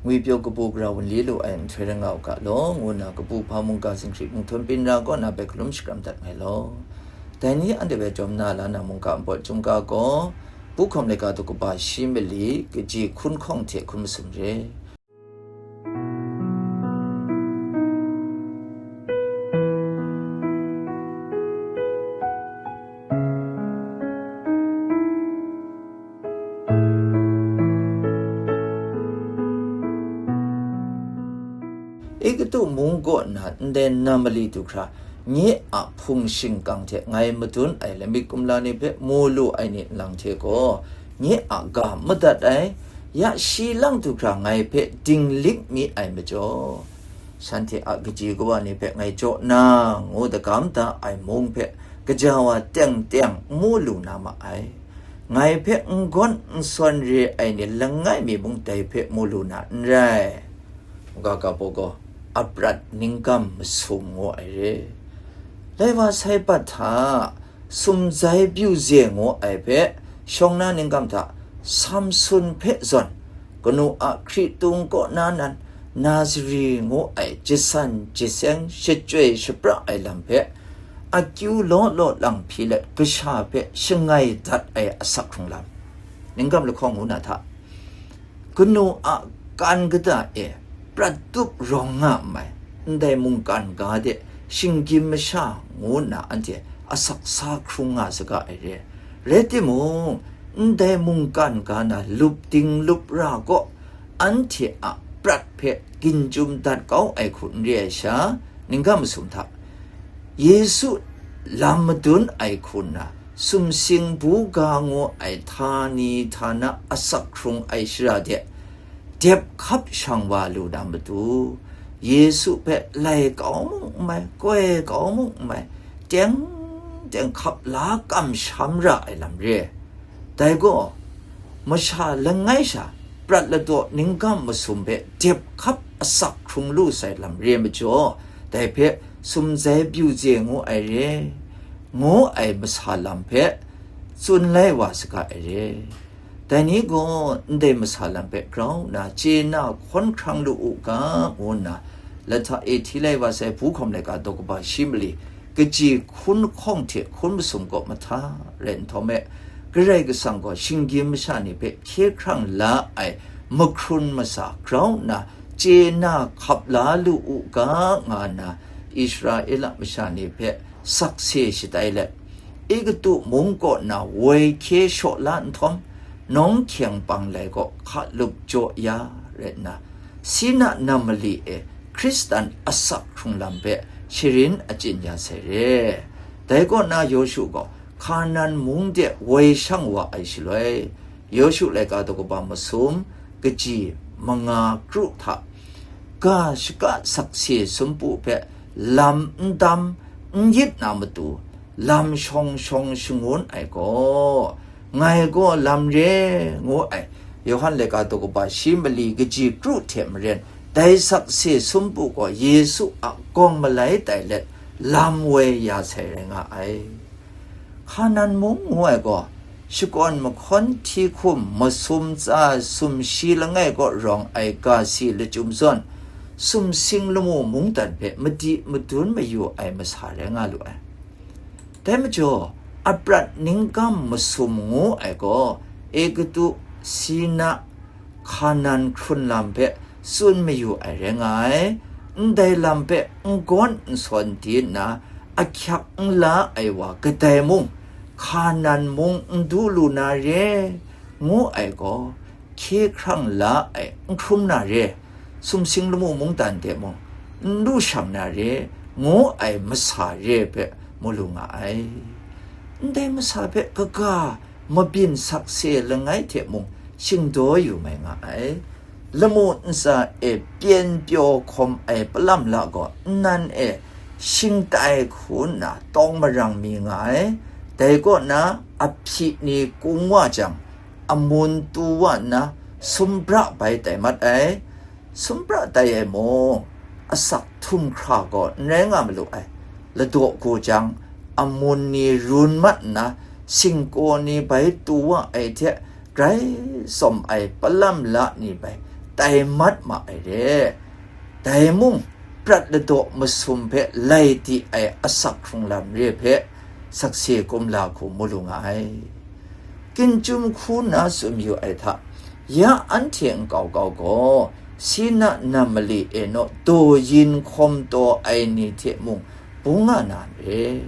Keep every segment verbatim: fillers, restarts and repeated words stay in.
Ngwi pyaw kabu gara wunli lu ai nhtoi rai nga u ga law, ngu nna kabu hpa mungga zinghkrit mung htawn byin ra kaw na hpe hkalum shakram dat ngai law. Dai ni anhte hpe jawm na la na mungga npawt chyum ga gaw, Pu Hkawm Laika daw kaba shi mali, kaji hkun hkawng hte hkun masum re. Egutu mung kaw nna ndai nam mali du hkra, nye a hpung shingkang hte ngai madun ai lamik kumla ni hpe mu lu ai ni nlang hte gaw, nye a ga madat ai, ya shi lang du hkra ngai hpe dinglik mi ai majaw, shanhte a kaji kawa ni hpe ngai jaw na, ngu dagam da ai mung hpe, gaja wa teng teng n mu lu na ma ai. Ngai hpe n gawn n sawn re ai ni langai mi mung dai hpe mu lu na n rai. Mungga ga baw gaw, aprat ninggam masum ngu ai re. Lai wa sai bat hta, sumzai byu ze ngu ai hpe, shawng na ninggam hta, Samsun hpe zawn, kanu a hkritung kaw na nan, Nazari ngu ai jasan jaseng shachyoi shapra ai lam hpe, akyu law law lang hpyi let kasha hpe shangai dat ai asak hkrung lam, ninggam lahkawng ngu na hta, kanu a kan kata e prat tup rawng nga mai, ndai mungkan ga de shinggyim masha ngu nna anhte asak sa hkrung nga saga ai re. Rai timung, ndai mungkan ga na lup ding lup ra gaw, anhte a prat hpe ginjum dat kau ai hku n re ai sha, ninggam masum hta, Yesu lam madun ai hku nna, sumsing buga ngu ai htani htana asak hkrung ai shara de, dep hkap shang wa lu na matu, Yesu hpe lai kau mung n mai, koi kau mung n mai, teng teng hkap la kamsham ra ai lam re. Dai gaw, masha langai sha prat ladaw ninggam masum hpe dep hkap asak hkrung lu sai lam re majaw, dai hpe sumzai byu ze ngu ai re, ngu ai masa lam hpe tsun lai wa saga ai re. Dai ni gaw ndai masa lam hpe grau nna chye na hkawn hkrang lu u ga, ngu nna lahta e hti lai wa sai Pu Hkawm Laika daw kaba shi mali, kaji hkun hkawng hte hkun masum kaw mahta rai nhtawm e, Karai Kasang gaw shinggyim masha ni hpe hkye hkrang la ai mahkrun masa grau nna chye na hkap la lu u ga, nga nna Israela masha ni hpe sakse shatai let, Egutu mung kaw na woi hkye shaw la nhtawm, nawng hkyeng pang lai kaw hka lup jaw ya rai nna, Sina nam mali e Hkristan asak hkrung lam hpe sharin achyin ya sai re. Dai kaw na Yawshu gaw Hkanan mung de woi shang wa ai shaloi, Yawshu laika daw kaba masum kaji manga kru hta, ga shaka sakse sumpu hpe lam n dam, n yit na matu, lam shawng shawng shangun ai gaw, ngai gaw lam re, ngu ai Yawhan laika daw kaba shi mali kaji kru hte maren, dai sakse sumpu gaw Yesu a gawng malai tai let lam woi ya sai rai nga ai. Hkanan mung ngu ai gaw, shakawn mahkawn hti hkum masum tsa sumshi langai kaw rawng ai ga si lachyum zawn, sumsing lamu mungdan hpe madi madun mayu ai masa rai nga lu ai. Dai majaw, aprat ninggam masum ngu ai gaw, Egutu, Sina, Hkanan hkrun lam hpe tsun mayu ai rai nga ai. Ndai lam hpe n gawn n sawn di nna, ahkyak n la ai wa kadai mung, Hkanan mung n du lu na re, ngu ai gaw, hkye hkrang la ai n hkrum na re, sumsing lamu mungdan de mung, n lu shang na re, ngu ai masa re hpe mu lu nga ai. Ndai masa hpe kaga mabyin sakse langai hte mung shingdaw yu mai nga ai. Lamu ntsa e pyen pyaw hkawm ai palam la gaw nnan e shingtai hku nna tawng marang mi nga ai. Dai kaw na, ahpyi ni kung wa jang, amun tu wa nna, sumbra bai tai mat ai. Sumbra tai ai mung, asak htum hkra gaw n rai nga malu ai. Ladaw gaw jang, amun ni run mat nna, singkaw ni bai tu wa ai hte, grai tsawm ai palam la ni bai, tai mat ma ai re. Dai mung, prat ladaw masum hpe lai di ai asak hkrung lam re hpe, sakse kumla hku mu lu nga ai. Ginchum hku nna tsun yu ai hta, ya anhte nkau kau gaw, Sina nam mali e naw daw yin hkawm taw ai ni hte mung bung nga na n re.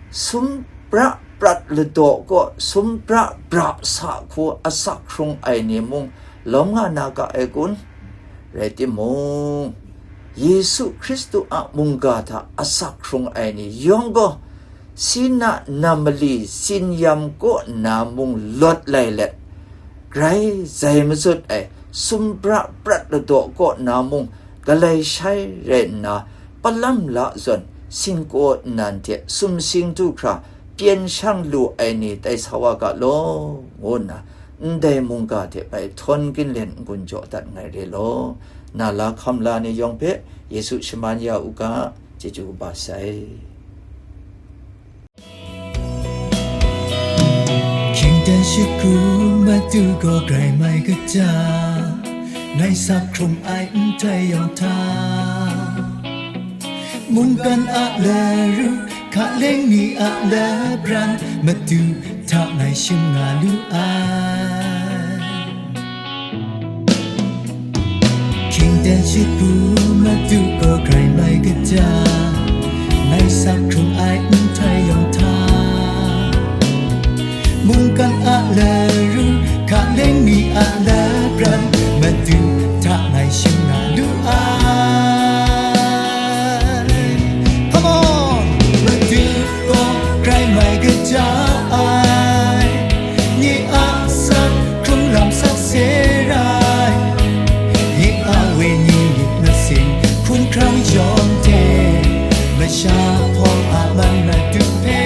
Sum pra prat ladaw kaw sum pra bra sa hku asak hkrung ai ni mung lawm nga na ga ai kun? Rai timung, Yesu Hkristu a mungga hta asak hkrung ai ni yawng gaw, Sina nam mali tsin-yam kaw nna mung lawt lai let, grai zai mazut ai sum pra prat ladaw kaw na mung galai shai rai nna, palam la zawn singkaw nnan hte sumsing du hkra pyen shang lu ai ni tai sa wa ga law, ngu nna ndai mungga hte bai htawn ginlen n-gun jaw dat nngai re law, na la hkam la ni yawng hpe Yesu shaman ya u ga, chyeju kaba sai. Hkying dan shut hku Madu gaw grai mai kaja, ngai sak hkrung ai nhtoi yawng hta, mungkan a laru, hkaleng mi a labran, Madu hta ngai shim nga lu ai. Hkying dan shut hku Madu gaw grai mai kaja, ngai sak hkrung ai nhtoi yawng hta, mungkan a laru, hkaleng mi a labran, Madu hta ngai shim nga lu ai. Come on! Madu gaw grai mai kaja ai, nye a sak hkrung lam sakse rai, nye a wenyi myit masin hkun hkrang yawng hte, masha hpawng a man Madu hpe